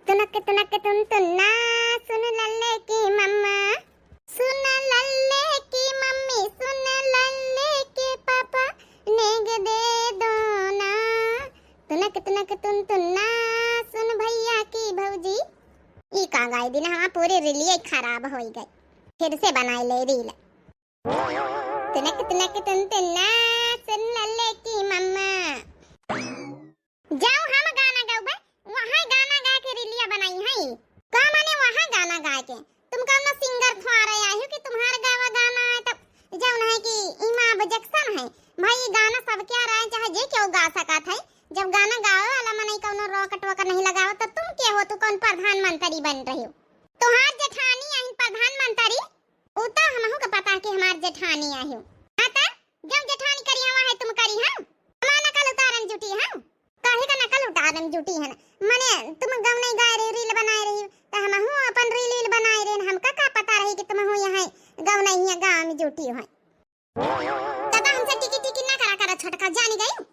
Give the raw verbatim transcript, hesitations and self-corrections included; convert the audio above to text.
तुनक तुनक तुन तुन्ना, सुन लल्ले की मम्मा, सुन लल्ले की मम्मी, सुन लल्ले के पापा, नेग दे दो ना। तुनक तुनक तुन तुन्ना, सुन भैया की भौजी। ई का गाय दिन, हमार पूरी रीलिये खराब होई गई। फिर से बनाई ले रील। तुनक तुनक तुन तुन्ना, सुन लल्ले की मम्मा। जाओ हम गाना गाउबे, वहाँ गाना गा के रीलिया बनाई है। का माने वहाँ गाना गा के? तुम कौनो सिंगर थोड़े आए हो कि तुम्हारे गावा गाना है? तब जौन है कि इमा ऑब्जेक्शन है भाई, ये गाना सबके आ रहा है, चाहे जे क्यों गा सकत है। जब गाना गावे वाला मनई कौनो रॉकेट वॉकेट नहीं लगावत, तो तुम के हो? तू कौन प्रधानमंत्री बन रही हो? तुम्हार जेठानी आइन प्रधानमंत्री, उ तो हमहू के पता है कि हमार जेठानी आही। हाँ त, जब जेठानी करी हवा है तुम करी हम? हमार नकल उतारन जुटी हम? काहे का नकल उतारन जुटी है? मने तुम गौनई गाए रही, रील बनाए रही, त हमहू अपन रील वील बनाए रहे। हमका का पता रही कि तुमहू यहाँ गौनई हिया गाँव में जुटी हो। दादा हमसे टिकी टिकी ना करा करा छोटका, जानी गई।